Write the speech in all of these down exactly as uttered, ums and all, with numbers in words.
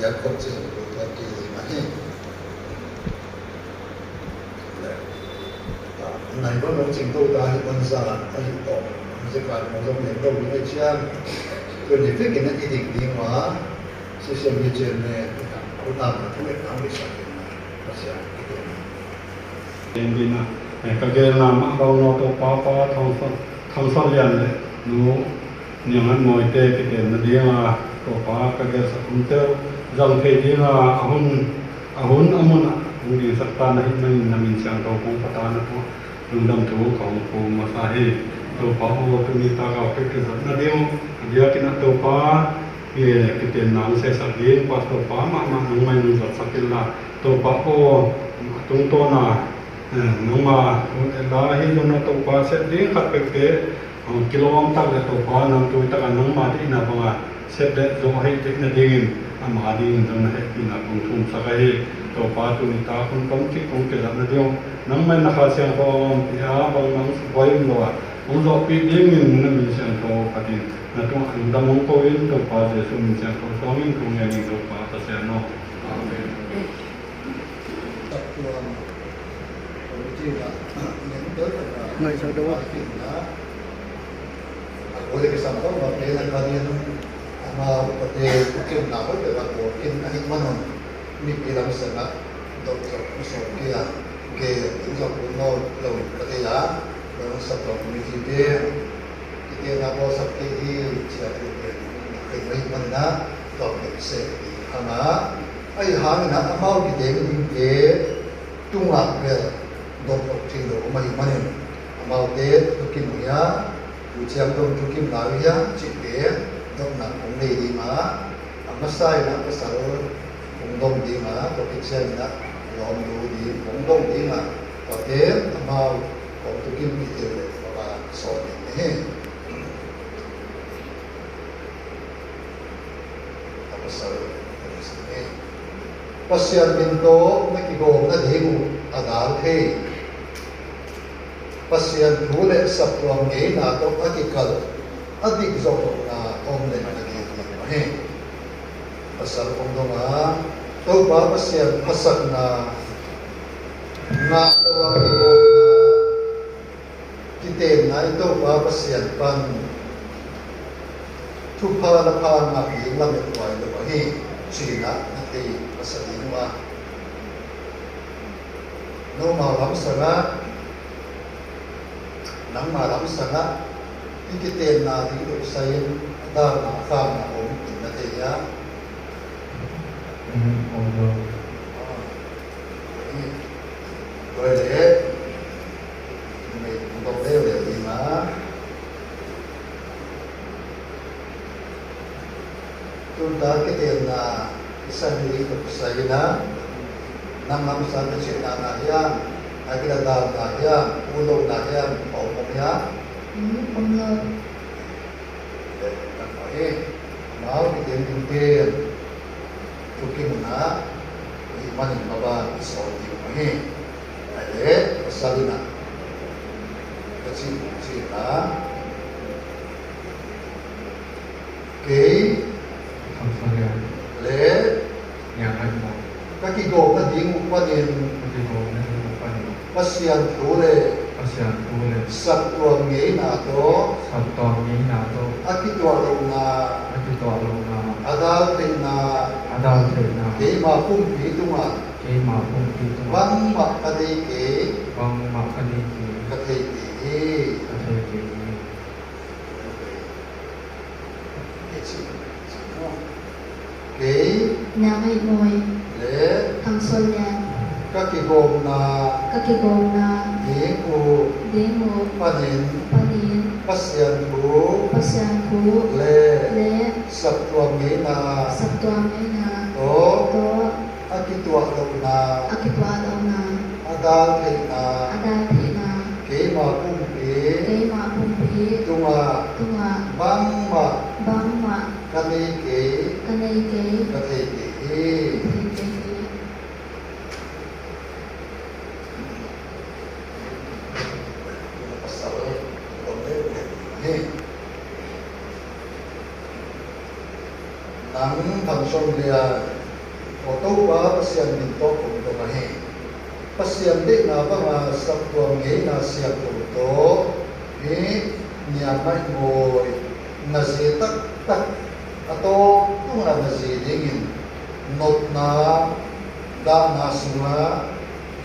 Jakob cih hong tua kei ding ahi. Nai bang nong cing to ta hi banza ahi tawh. Nong cing ka nong zong nai to ding ahi ciang. Tuni fikin a i dik ding ma. Sisian mi cian ne. Au nam na thu et nam mi sa. Pasian. Ken dina, eh, ka gelna mah bang no Topa pa Thang Son, Thang Son Lian le nu Niang Hat Mawite kitenna dinga Topa ka gelsak umte uh zang thei dinga a hun, a hun a mun ah hong dingsak ta na hih manin na min siangtho kong phat a na thu lungdam thu ka hong ko masa hi. Topa aw, tuni tak a ka kizatna ding uh a diakin ah Topa, eh, kitenna hong sehsak ding Pastor pa mahmah nangmah in hong zatsak inla Topa aw, a tungtawn a, eh, nangma, eh, la hi zong na Topa sep ding khat peuhpeuh, eh, kilawm tak le Topa namtui tak a nangma deihna bang a sep le zo ahi theih nadingin ama dingin zong na hehpihna kong thumsak ahi. Topa tuni tak hun tomcik kong kizat nading uh nangmah in na Kha Siangtho a ompih a bangmah hong subuai um lo a hong zawhpih dingin na min siangtho phat in na tungah lungdam hong ko in Topa Jesuh min siangtho suangin kong ngen in Topa Pasian aw. Amen. Saptuam committee na, ngaihsak deuh a, a kuale kisam deuh ma pen a kanin ama upate kukimna hoih deuh a kual in ahih manun mipi lam sangah dot zok hong sawm kei a, gei in zok hong nawn lo in ka thei a, saptuam committee te kitenna bawlsak kei hi, ci a thu pen a kei mai manin ah tawm deuh se ding hang a, ahi hangin ah amau kiteng dingte tungah bel dot awk thei lo om ahih manin amaute thukim uh hiam, Pu Ciang Dong thukim lai uh hiam cihte dotna kong nei ding a, a masa in ah pasal kong dong ding a, tua khit ciangin ah lawm lu ding kong dong ding a, tuate amau kong thukim kei leh baba sawm ding hi. Pasian min tawh na kigawm nading uh a dal thei. Pasian thu le saptuam ngeina tawh a kikal a dik zawh lohna om le na gen ding uh hi. Pasal kong dong a, Topa Pasian phatsanna ngah lo a kigawmna kitenna i Topa Pasian pan thupha la pha ngah ding lamethuai lo ahi cih na na thei masa ding uh a, nomau lamsangah, nangma lamsangah i kitenna ding dosai in a dalna a khamna om in na thei hiam? Om lo. Tua leh numei tung tawh leuleu ding a, tunta kitenna i sa ding tuk sa in a, nang lamsang ka cihna na hiam, a kidadalna hiam, ulona hiam, a om om hiam? Om lo. Amau kitenna dingte thukim uh na, ahih manin maban i sawl ding uh hi. Ahi leh pasal in ah ka cih uh cih na, kei le Ka kigawm nading uh panin, ka kigawm nading uh panin, Pasian thu le, Pasian thu le, saptuam ngeina tawh, saptuam ngeina tawh, a kituah lohna, a kituah lohna, a dal theihna, a dal theihna, keima pumpi tungah, keima pumpi tungah, bangmah ka nei kei, bangmah ka nei kei, ka thei kei hi, ka thei kei hi. Kei, Niang Ngaih Mawi le Thang Suan Lian, ka kigawmna, ka kigawmna ding uh, ding uh panin, panin, Pasian thu, Pasian thu le, le, saptuam ngeina, saptuam ngeina tawh, tawh, a kituah lohna, a kituah lohna, a dal theihna, a dal theihna, keima pumpi, keima pumpi tungah, tungah, bangmah, bangmah, ka nei kei, ka nei kei, ka thei kei hi, ka thei kei hi. Pasal, nang Thang Suan Lian, Aw Topa Pasian min tawh kong dong ahi. Pasian deihna banga saptuam ngeina siangtho tawh hih Niang Ngaih Mawi na zi taktak a tawntungah na zi dingin nopna, dahna sungah,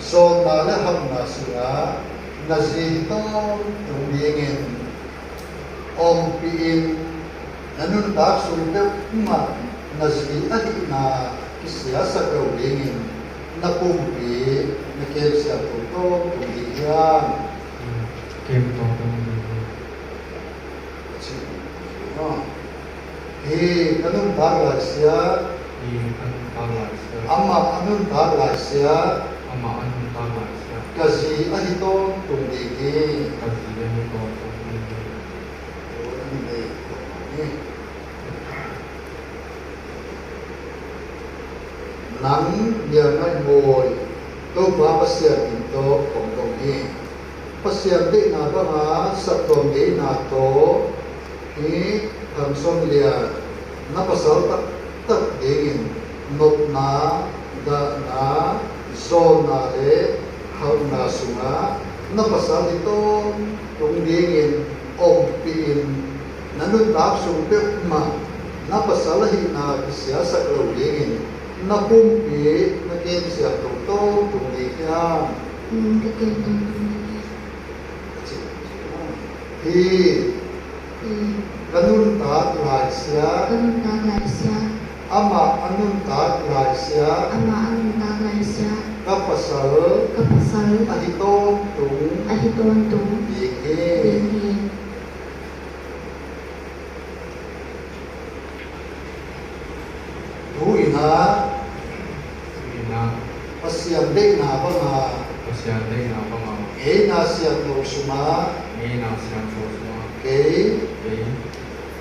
zawnna le hauhna sungah na zi hi tawntung dingin ompih in, na nuntak sung peuhmah na zi ahihna kisiasak lo dingin na pumpi na kem siangtho tawntung ding hiam? Kem tawntung ding hiam? Hi ka nuntak laisiah. Hi ka nuntak laisiah. Amah a nuntak laisiah. Amah a nuntak laisiah. Ka zi ahi tawntung ding hi. Ka zi ahi tawntung ding hi. Nang Niang Ngaih Mawi, Topa Pasian min tawh kong dong hi. Pasian deihna banga saptuam ngeina tawh hih Thang Sawn Lian na pasal taktak dingin nopna, dahna, zawnna le hauhna sungah na pasal hi tawntung dingin ompih in, na nuntak sung peuhmah na pasal ahihna kisiasak lo dingin na pumpi na kem siangtho tawntung ding hiam? Ka kem tawntung ding hi. Hi ka nuntak laisiah. Ka nuntak laisiah. Amah a nuntak laisiah. Amah a nuntak laisiah. Ka pasal. Ka pasal. Ahi tawntung. Ahi tawntung. Ding hi. Ding hi. Tu-in ah. Tu-in ah. Pasian deihna banga. Pasian deihna banga. Ngeina siangtho sungah. Ngeina siangtho sungah. Kei. Kei.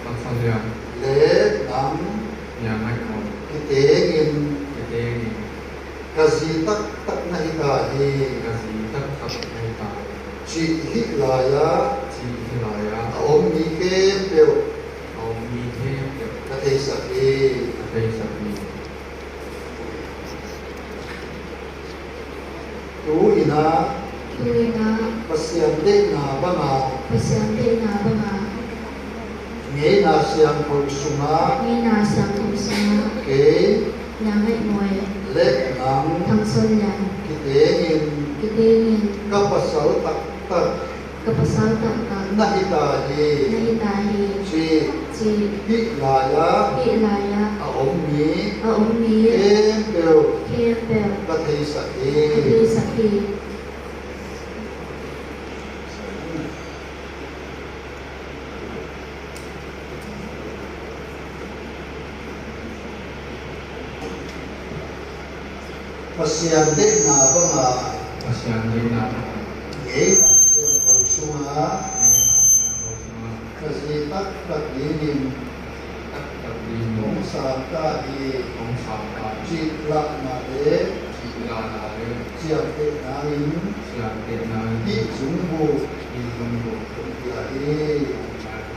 Thang Sawn Lian. Le nang. Niang Ngaih Mawi. Kitengin. Kitengin. Ka zi taktak na hi ta hi. Ka zi taktak na hi ta hi. Cih hih lai-ah. Cih hih lai-ah. A om mi khempeuh. A om mi khempeuh. Ka theisak hi. Ka theisak hi. Tu-in ah. Tu-in ah. Pasian deihna banga. Pasian deihna banga. Ngeina siangtho sungah. Ngeina siangtho sungah. Kei. Niang Ngaih Mawi. Le nang. Thang Sawn Lian. Kitengin. Kitengin. Ka pasal taktak. Ka pasal taktak. Na hi ta hi. Na hi ta hi. Cih. Cih. Hih lai-ah. Hih lai-ah. A om mi. A om mi. Khempeuh. Khempeuh. Ka theisak hi. Ka theisak hi. Pasian deihna banga. Pasian deihna banga. Ngeina siangtho sungah. Ngeina siangtho sungah. Ka zi taktak dingin. Ka zi taktak dingin. Kong sang ta hi. Kong sang ta hi. Cih lahna le. Cih lahna le. Ciamtehna in. Ciamtehna in. Hih zungbuh. Hih zungbuh. Kong pia hi. Kong pia hi.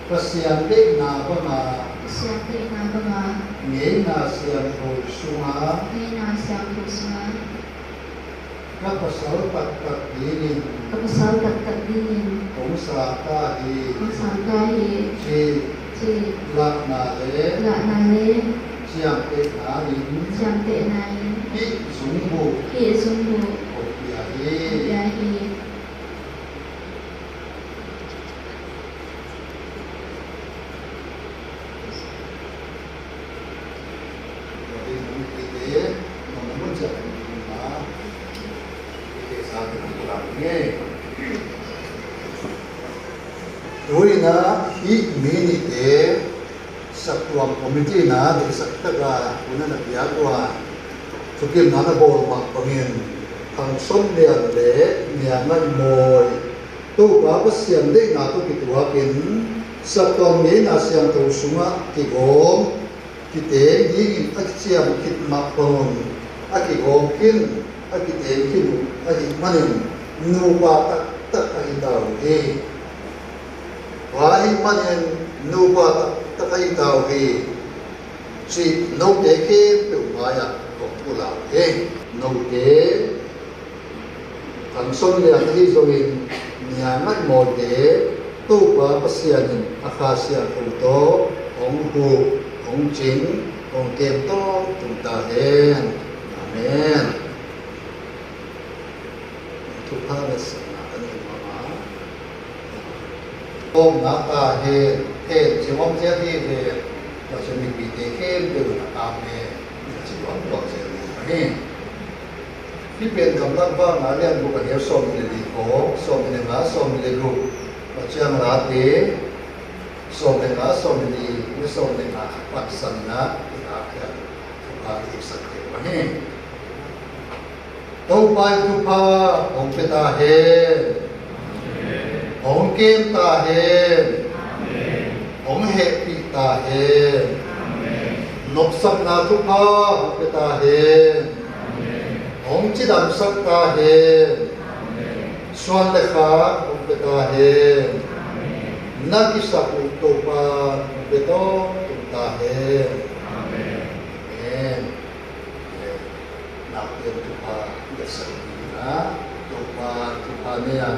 Pasian deihna banga. Pasian deihna banga. Ngeina siangtho sungah. Ngeina siangtho sungah. Ka pasal taktak dingin. Ka pasal taktak dingin. Kong sang ta hi. Kong sang ta hi. Cih. Cih. Lahna le. Lahna le. Ciamtehna in. Ciamtehna in. Hih zungbuh. Hih zungbuh. Kong pia hi. Kong pia hi. Tu-in ah hih mi nihte saptuam committee in ah deihsak takin hun a na piak uh a, thukimna na bawl mah bangin Thang Sawn Lian le Niang Ngaih Mawi Topa Pasian deihna tawh kituakin saptuam ngeina siangtho sungah kigawm, kiteng dingin a kiciam khit mah bangun, a kigawm khin, a kiteng khin uh ahih manin nupa taktak ahi ta uh hi. Tua ahih manin nupa taktak ahi ta uh hi, cih note khempeuh mai-ah kong pulak hi. Note Thangson Lian ahi zongin Nia Ngaih Mawite Topa Pasian in a Kha Siangtho tawh hong hu, hong cing, hong kem tawntung ta hen. Amen. Thupha le sakna kan nei mah a, omna ta hen, hen ci om ciat hi ve. Tua ciang mipite khempeuh in amen ci tuamtuam zel ding hi. Hih pen Gamlak Vang a lian guk a neu sawmnih le li khawng, sawmnih le nga, sawmnih le guk, Pasian Late sawmnih le nga, sawmnih le li, sawmnih le nga, pansan in i hih khiat thupha i sak thei uh hi. Topa in thupha hong pia ta hen. Hong kem ta hen. Hong hehpih ta hen. Nopsakna thupha hong pia ta hen. Hong cidamsak ta hen. Suan le khak hong pia ta hen. Na kisap uh Topa hong pia tawntung ta hen. Amen. Naute in thupha ngetsak dingin ah, Topa thupha nei a,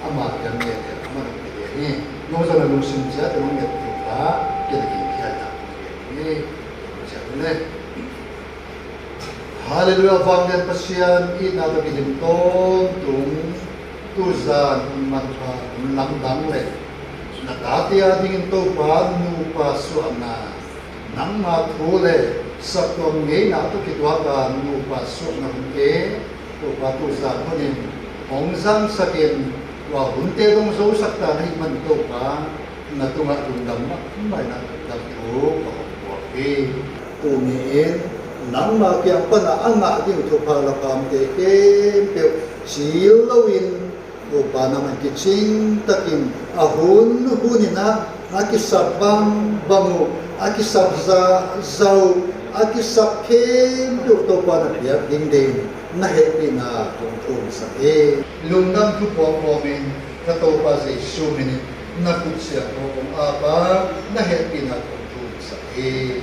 ama kiang ngen in amah nong pia ding hi. Nong zong a lungsim ciat in nong nget ding a, ken a kingkhia in ah nong nget ding hi. Ciat in le. Halleluiah, vanglian Pasian, itna tawh kidim tawntung, tuzan hun manpha hun lamdang le na tate a dingin Topa nupa suahna, nangma thu le saptuam ngeina tawh kituak a nupa suahna hunte Topa tuzan hunin hong zangsakin, tua hunte dong zosak ta na hih man Topa, na tungah lungdam mahmah in ah lungdam thu ka hong puak hi. Tuni-in nangma kiang pan a ngah ding thupha laphamte khempeuh cil loin Topa nangmah in kicing takin a hun hunin ah a kisap bangbang uh, a kisap zahzah uh, a kisap khempeuh Topa na piak ding deih in na hehpihna kong thumsak hi. Lungdam thu puak kawmin ka Topa Jesu min in na khut siangtho kong ap a, na hehpihna kong thumsak hi.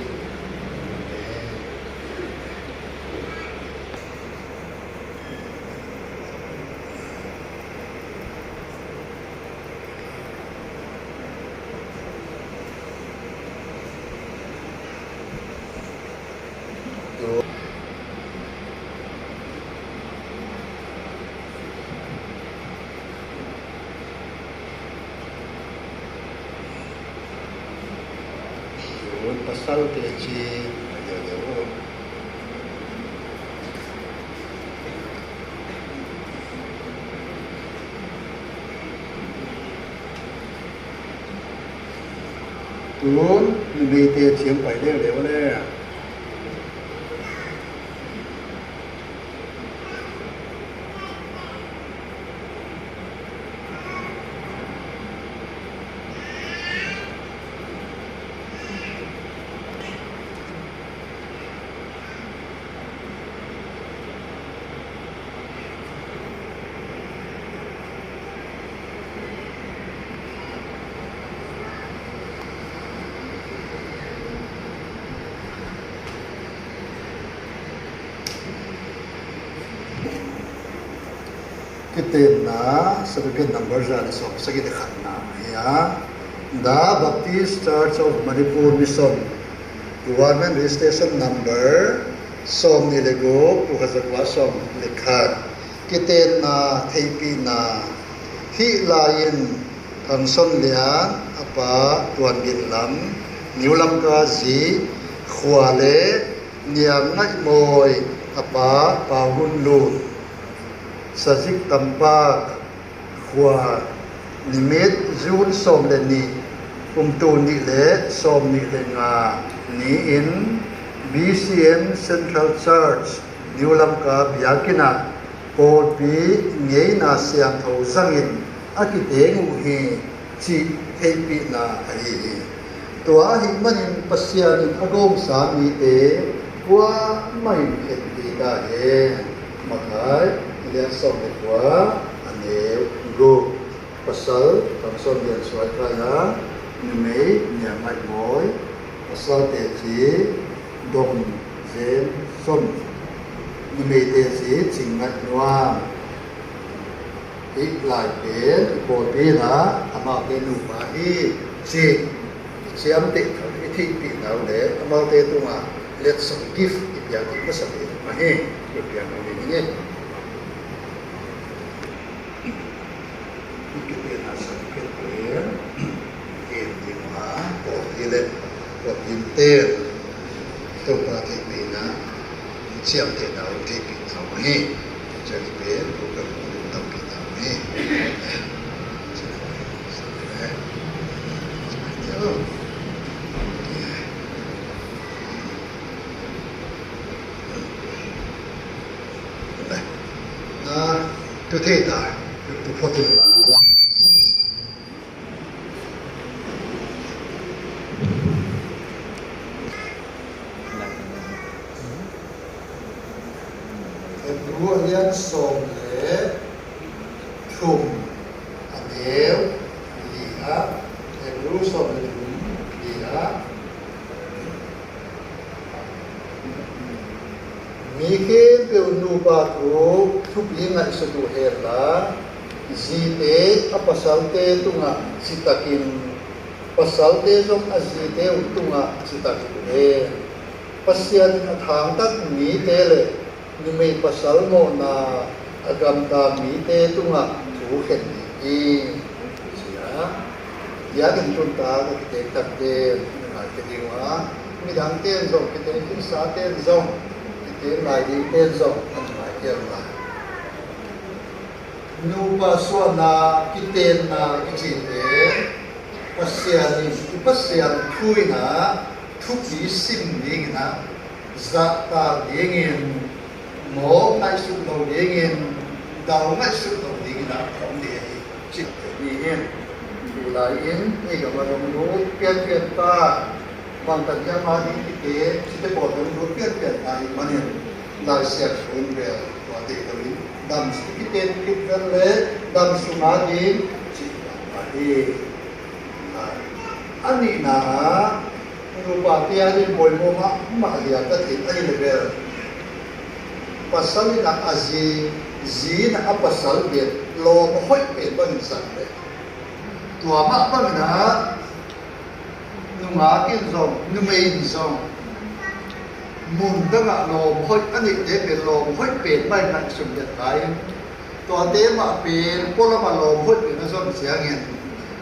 Tun pasal te ci a lialia uh. Tun numei te ciang pai leuleu le. Kitenna certificate number za le sawm sagih le khatna hi a, The Baptist Church of Manipur Mission, Government Registration Number sawmnih le guk, kua za kua sawm le khat. Kitenna theihpihna. Hih lai-in Thangson Lian a pa Tuan Gin Lam, New Lamka zi, khua le Niang Ngaih Mawi a pa Pau Hun Lun, Sazik Tampak, khua, nimit June sawm le nih, kum tul nih le sawmnih le nga ni-in B C M Central Church New Lamka biakinn ah pawlpi ngeina siangtho zangin a kiteng uh hi cih theihpihna ahi hi. Tua ahih manin Pasian in a gawmsa mite kuamah in khenpih ta hen. Makai lian sawm le kua, a neu guk. Pasal, tang sawm lian suai kai a, numei nia ngaih mawi. Pasal teci dong zen sawm, numei teci cing ngaih nuam. Hih lai pen i pawlpi in ah amaute nupa hi cih i ciamteh khat i theihpih nau le amaute tungah letsong gift i piak ding masa pen mah hi. I piak nau ding hi. I kipena sa kipena pen ken ding a pawlpi le pawlpi ten Topa theihpihna ciamtehna uh theihpihna uh hi. Ciang i pen program uh tampihna uh hi. Tu thei ta, tu phot tu. Hebru a lian sawm le thum, a neu li ah, Hebru sawm le thum li ah, mi khempeuh nupa thu thupi ngaihsut uh hen la, zite a pasalte tungah citakin, pasalte zong a zite uh tungah citak uh hen. Pasian in a thangtat mite le numei pasal mawhna a gamta mite tungah thu khen ding hi. Sia, biakinn tun ta ka kiteng takte, ngai ka ding a, midang ten zong, kiteng khinsa ten zong, kiteng lai ding ten zong, an ngai kei lai. Nupa suahna, kitenna kicite, Pasian in, i Pasian thu in ah, thupi sim ding in ah, zahtak dingin, mawk ngaihsut lo dingin, dau ngaihsut lo dingin ah, om ding ahi, cih te ni in. Tulai in, ei gam a dong lut pianpian ta, bangtan hiam a ding kite, cite pawl dong lut pianpian ta ahih manin, Lai Siangtho in bel, tua deih lo in, dam sung kiten khit vel le, dam sung a ding, cih bang ahi. A nihna ah, nupa te a ding poimaw mahmah lian ka theih ahih leh bel, pasal in a zi, zi in a pasal pen lawm hoih pen bangin zat leh, tua mah bangin ah nungak in zong, numei in zong, mun dangah lawm hoih a neihte pen lawm hoih pen bangin ngaihsun liat lai in, tuate mah pen pualam a lawm hoih pen a zon ciangin,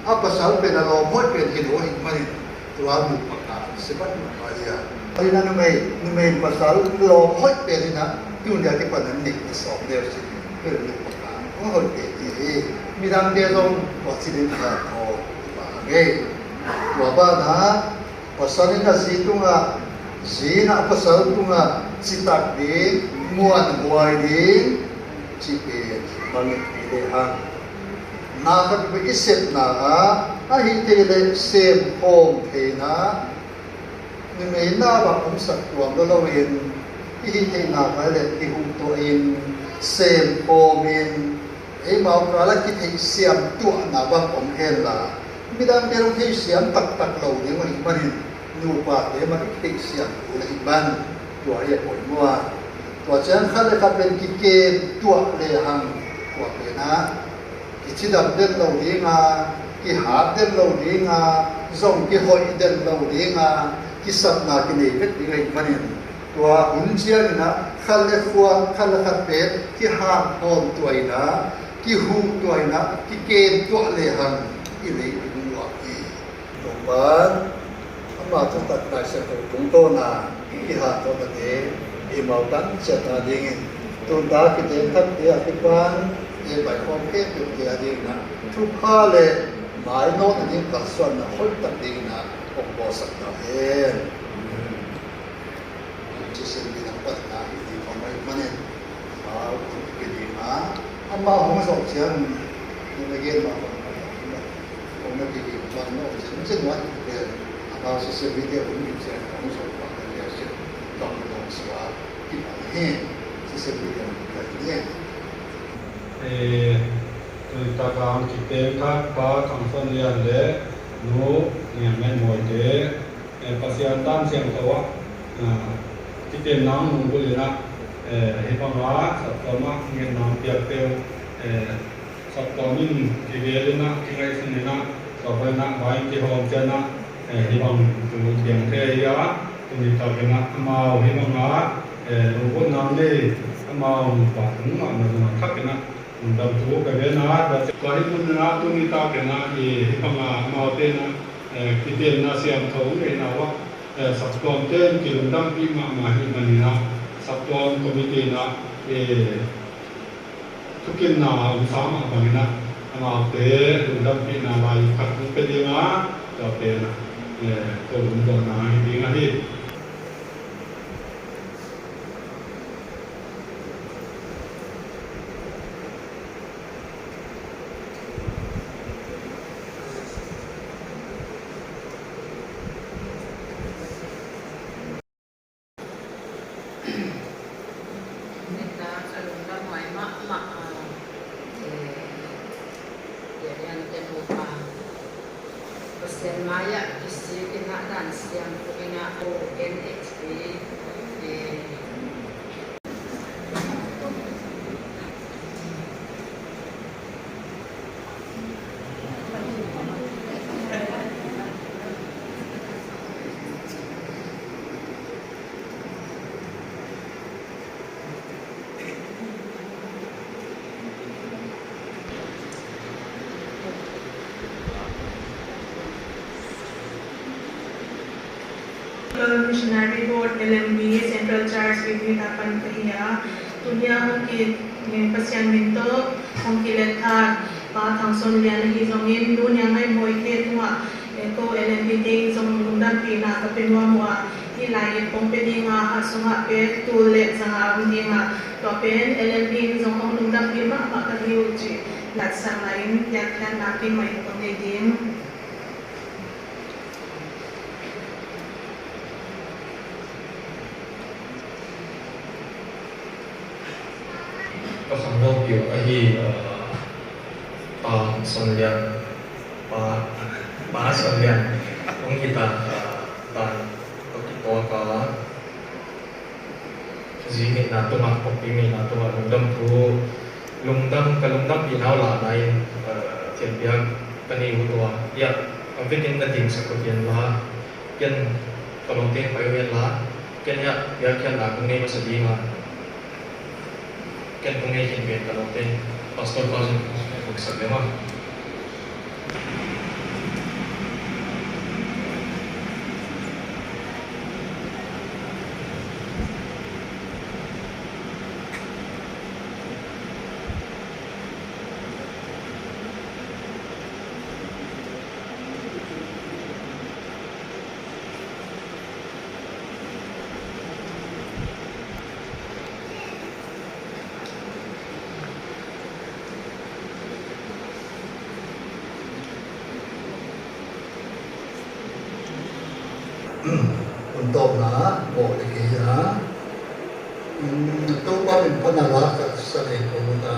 a pasal pen a lawm hoih pen hi lo ahih manin, tua nupa ka sebat nupa hi a. Tua hi a numei, numei pasal lawm hoih pen in a, tun dia kipan a neih na sawm deuh si, pen nupa ka hong hoih pen hi hi. Midangte zong tua ci ding a thaw pa ngei. Tua banah, pasal in a zi tungah, zi in a pasal tungah citak ding, muanhuai ding, cih pen mangngilh kei lehang, na khat i sepna ah, ahih theih leh semkhawm theihna, numei na bang omsak tuam lo loin, i hih theihna khat leh kihuh tuahin, semkhawmin, eimau kal a kitheihsiam tuahna bang om henla, midangte zong theihsiam taktak lo ding ahih manin, nupate mah i theihsiam kul ahih man, tua hi a poimaw a. Tua ciang khat le khat pen kikem tuah lehang, tua pen ah kicidam den lo ding a, kihak den lo ding a, zong kihoih den lo ding a, kisapna kinei vet ding ahih manin, tua hun ciangin ah khat le khua, khat le khat pen kihak hawm tuah in ah, kihuh tuah in ah, kikem tuah lehang i lei i lungluang hi. Topa'n ama thutak Lai Siangtho tungtawn a i hanthawnate i mawhtan ciat nadingin, tunta kiteng thakte a kipan i baihkhawm khempeuhte adingin ah thupha le mainawtna ding kalsuanna hoihtak dingin ah hong bawlsak ta hen. Cisen ding a patna hi ding khawm ahih manin, amau tung kei ding a, amau hong zawh ciang, nang na gen mah bang Chen wat pen amau social media hun lim sen kong zong pang na lia chen tong na tong sua ki pang hen social media hun pen lia. Eh, tuni taka ang kiteng khat Pa Thang Son Lian le Nu Niang Ngai Mawi te, eh, Pasian dan siangtho ah, ah, kiteng nang nung bul in ah, eh, hih bang a saptuam ah ngen nang piak teu, eh, saptuam in kigelin ah, kingaihsun in ah, tua pen ah vai kihawm ciang ah, eh, hih bang tu piang thei hi a, tuni takin ah amau hih bang ah, eh, lungput nang nei, amau nupa tung mahmah zong a thakin ah lungdam thu ka gen a, tua hih mun in ah tuni takin ah, eh, hih bang ah amaute in ah, eh, kitenna siangtho hong neihna uh ah, eh, saptuamte in kilungdampih mahmah ahih manin ah saptuam committee in ah, eh, thukinna a omsa mah bangin ah amaute lungdampihna lai khat hong pia ding a, tua pen ah, eh, ko lungdamna hi ding ahi. Neta ka lungdam huai mahmah a, eh, Biakiante nupa, Pasian mai-ah kisik in ah dan siangtho in ah ko N H P, eh, Missionary Board, L M B, Central Church, Vivita pan ka hi a, tuni a hong ki, eh, Pasian min tawh hong kilet khat Pa Thang Son Lian ahi zongin, Nu Niang Ngai Mawi te tungah, eh, ko L M B te in zong lungdampihna ka pia nuam uh a, hih lai-in kong pia ding a, hah sungah pia tul le zanga om ding a, tua pen L M B in zong hong lungdampih mahmah ka hi uh cih latsak lai-in piakkhiatna kei mai kong nei ding. Ka khangno piu ahi, uh, Pa Son Lian, Pa, Pa Son Lian, hong hi ta, uh, dan ka kituak a, zi ngeina tungah, kongpi ngeina tungah lungdam thu, lungdam, ka lungdampihna uh lahna in, eh, thianpiak ka nei uh tua. Iah, ka vekin na dimsak uh hian la, ken ka lawmte pai uh hian la, ken iah piakkhiatna kong nei masa ding a, ken kong nei khin pen ka lawmte. Pastor pa zong kong sak lem a. Hun tawpna bawh le kei a, Topa min pana la ka sa le ko ta.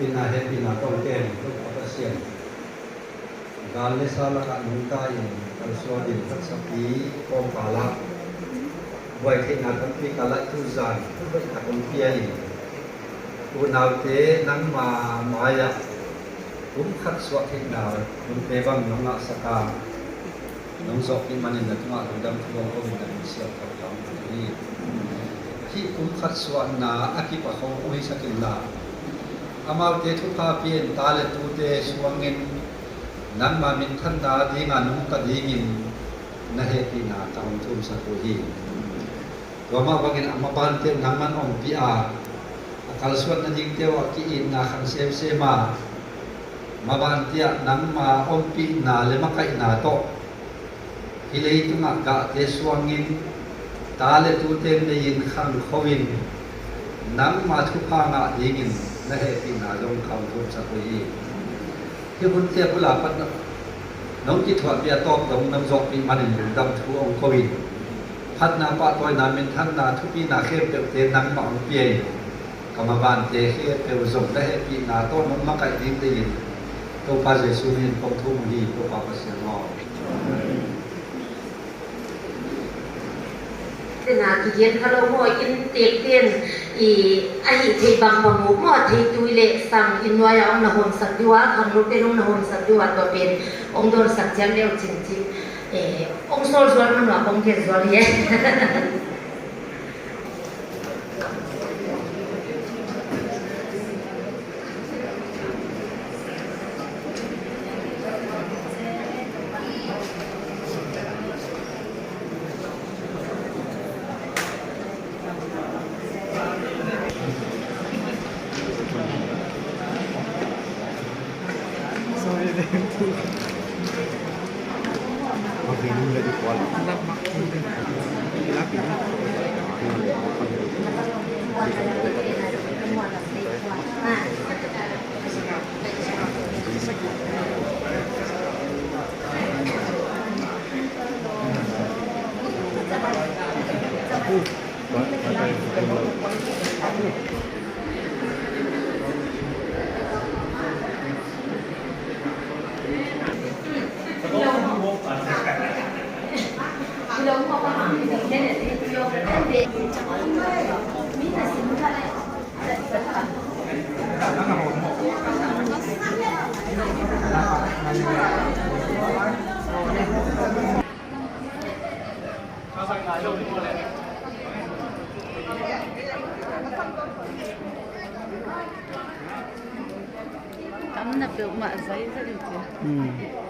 Na hehpihna tawh ken Topa Pasian, gal le sa lakah nungta in kalsuan ding khatsapi kawmkal ah buai theihna tampi kal ah tuzan hoihtak hong pia in, unaute nangma mai-ah kum khat suah theihna nungte bang nong ngahsak a, nong zawhpih manin na tungah lungdam thu hong ko in, na min siangtho hong ko hi. Hih kum khat suahna a kip a khong hong hisak inla, amaute thupha pia in, ta le tute suangin nangma minthanna dinga nungta dingin na hehpihna ka hong thumsak uh hi. Tua mah bangin a mabante uh nangman ompih a, a kalsuan nadingte uh a ki-itna khang semsem a, mabante ah nangma ompihna le makaihna tawh hih leitungah gahte suangin, ta le tute nei-in khangkho in, nangma thupha ngah dingin na hehpihna zong ka hong thumsak uh hi. Hih hunte bul a pat nong kithuahpih a tawp dong nong zawhpih manin lungdam thu hong ko in, phatna, pahtawina, minthanna, thupina khempeuhte nangmah hong pia in, ka mabante khempeuh zong na hehpihna tawh nong makaih ding deihin Topa Jesuh min in kong thum uh hi, Topa Pasian aw. Tena kigen kha lo maw, innteekte in i a hih theih bangbang uh maw, a thei tui le sang inn nuai-ah hong na hawmsak ding uh a, khanglote in hong na hawmsak ding uh a, tua pen hong dawnsak ciat le uh cin cih, eh, hong sawl zual man uh a kong gen zual hi. Tam na peuhmah zai zai. Hmm.